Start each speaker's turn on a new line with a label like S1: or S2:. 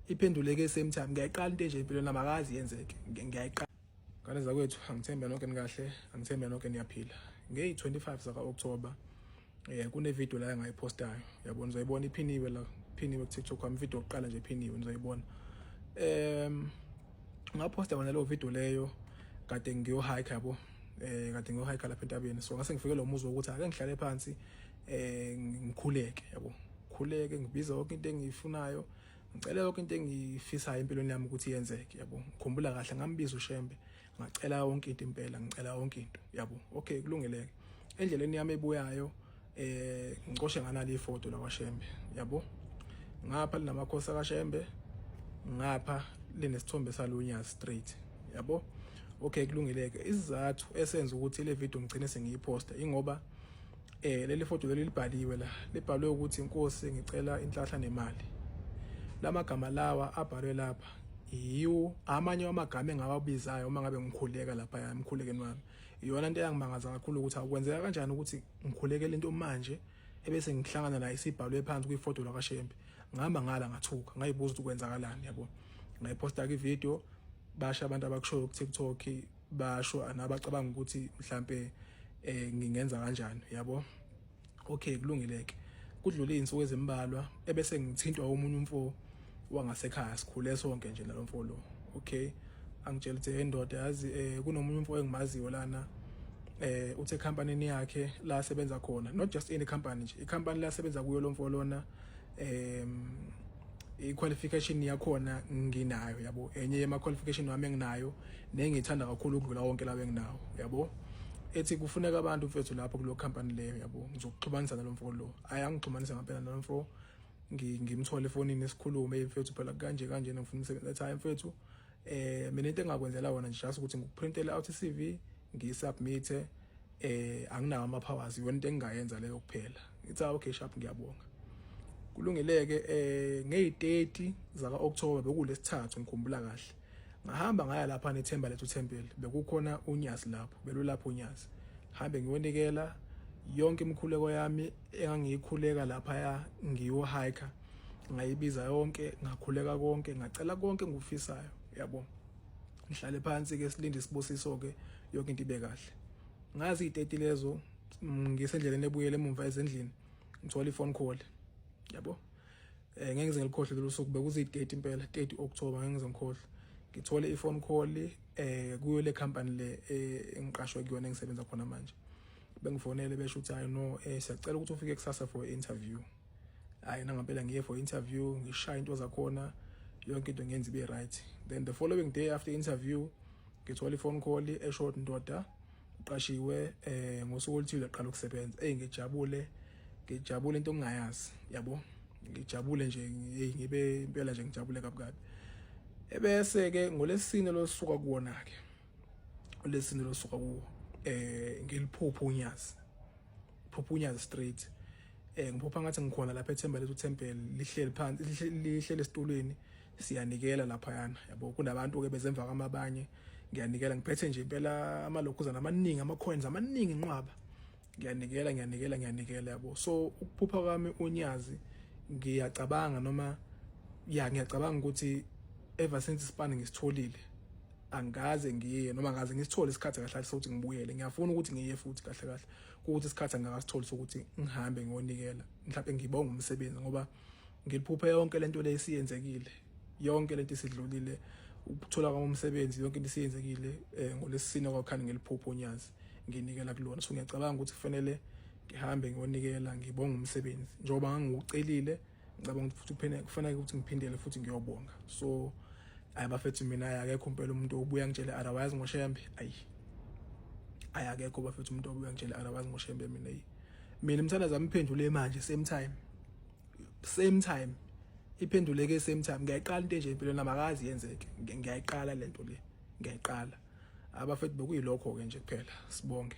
S1: Iphenduleke same time. Ngiyayiqala into enje empilweni nami, akazi yenzeke. Ngiyayiqala. Ngane zakwethu, angithembe nonke nikahle, angithembe nonke niyaphila. Ngeyi-25 zaka-October kune video la engayipostayo. Yabona, nizoyibona iphiniwe la, iphiniwe ku TikTok kwami, video yokuqala nje iphiniwe, nizoyibona. Ngaposta wona leyo video leyo kade ngiyo hike, yabo. Kade ngiyo hike lapha entabeni. So ngase ngifike lo muzwa ukuthi ake ngihlale phansi ngikhuleke, yabo. Khuleke, ngibiza yonke into engiyifunayo. Ngicela yonke into engiyifisayo empilweni yami ukuthi yenzeke, yabo. Ngikhumbula kahle ngambiza uShembe, ngacela yonke into impela, ngicela yonke into, yabo. Okay, kulungeleke. Endleleni yami ebuyayo ngicoshe nganali ifoto la kwaShembe, yabo. Ngapha linamakhosi akaShembe, ngapha linesithombe salunyazi straight, yabo. Okay, kulungileke. Isizathu esenza ukuthi le video ngigcine sengiyiposta ingoba leli foto leli libhaliwe la, libhalwe ukuthi inkosi ngicela inhlahla nemali. Lamagama lawa abhalwe lapha yiwo amanye wamagama engawabizayo uma ngabe ngikhuleka lapha emkhulekweni wami. Iyona into eyangimangaza kakhulu ukuthi akwenzeka kanjani ukuthi ngikhulekele into manje ebese ngihlangana nayo isibhalwe phansi kwifoto lakaShembe. Ngihamba ngala ngathuka, ngayibuza ukuthi kwenzakalani, yabo. Ngayiposta ke video, basho abantu abakushoyo ku TikTok, basho nabacabanga ukuthi mhlambe ngingenza kanjani, yabo. Okay, kulungileke. Kudlule izinsuku ezimbalwa ebese ngithintwa omunye umfo wangasekhaya, sikhule sonke nje nalomfo lo. Okay, angitshela ukuthi endoda yazi kunomunye umfo engimaziyo lana, uthe company yakhe la asebenza khona, not just any company nje, i-company la asebenza kuyo lo mfo lona, i-qualification yakhona nginayo, yabo. Enye yema qualification wami enginayo nengithanda kakhulu ukudlula wonke lawo enginawo, yabo. Ethi kufuneka abantu mfethu lapho kulo company leyo, yabo, ngizokuxhumanisa nalomfo lo. Ayangixhumanisa ngempela nalomfo, ngimthole efonini esikhulume, mfethu phela kanje kanje ngifuna umsebenzi. Athi hayi mfethu, mina into engakwenzela wona nje just ukuthi ngikuprintele out iCV, ngiyisubmit, anginawo ama powers, iyona into engingayenza leyo kuphela. Ngithi okay, sharp, ngiyabonga, kulungileke. Ngey30 zaka October, bekulesithathu ngikhumbula kahle, ngahamba ngaya lapha neThemba Lethu Temple, bekukhona unyazi lapho, belulapho unyazi. Hambe ngiyonikela yonke imikhuleko yami engangiyikhuleka lapha ya ngiyo hike, ngayibiza yonke, ngakhuleka konke, ngacela konke engikufisayo, yabo. Ngihlale phansi ke silinde isibusiso ke, yonke into ibe kahle. Ngazi i30 lezo ngisendleleni ebuyele emumva ezendlini, ngithola i-phone call, yabo. Ngeke ngize ngikhohle lolu suku, bekuzi 30 impela, 30 October, ngeke ngize ngikhohle. Ngithole i-phone call kuyo le company le engiqashwe kuyona engisebenza khona manje. Bengifonele besho ukuthi hayi no, siyacela ukuthi ufike kusasa for interview. Hayi nangempela ngiye for interview, ngishaya into zakhona yonke into ngenza ibe right. Then the following day after interview ngithola i-phone call esho ndoda uqashiwe, ngosuku oluthile aqala ukusebenza. Hey, ngijabule, ngijabule into ongayazi, yabo, ngijabule nje, hey, ngibe impela nje ngijabule kabi kabi. Ebese ke ngolesine losuka kuwona ke, olesine losuka kuwo, ngiliphupha unyazi, phupha unyazi straight. Ngiphupha ngathi ngikhona lapha eThemba Lethu Temple, lihleli phansi, lihleli esitulweni, siyanikela lapha yana, yabo. Kunabantu ke bezemva kwamabanye, ngiyanikela ngiphethe nje impela amalokhuzana amaningi, ama coins amaningi inqwaba, ngiyanikela, ngiyanikela, ngiyanikela, yabo. So ukuphupha kwami unyazi, ngiyacabanga noma ya ngiyacabanga ukuthi ever since isipani ngisitholile angaze ngiye noma ngaze ngisithole isikhathi kahle kahle sokuthi ngibuyele. Ngiyafuna ukuthi ngiye futhi kahle kahle ukuthi isikhathi angakasitholi sokuthi ngihambe ngiyonikela, mhlawumbe ngibonga umsebenzi, ngoba ngiliphuphe yonke lento le isiyenzekile, yonke lento isidlulile, ukuthola kwami umsebenzi, yonke into isiyenzekile. Ngolesine kwakhani ngeliphupho unyazi nginikela kulona. So ngiyacabanga ukuthi kufanele ngihambe ngiyonikela, ngibonga umsebenzi njengoba ngangiwucelile. Ngicabanga ukuthi futhi kufanele ukuthi ngiphindele futhi ngiyobonga. So ayi bafethu, mina akekho impela umuntu obuya ngitshele otherwise ngoShembe. Ayi ayi, akekho bafethu umuntu obuya ngitshele otherwise ngoShembe. Mina ayi, mina imthandazo yami iphendule manje same time, same time iphenduleke same time. Ngiyayiqala into enje empilweni nami, akazi yenzeke. Ngiyayiqala lento le, ngiyayiqala abafethu. Bekuyilokho ke nje kuphela, sibonge.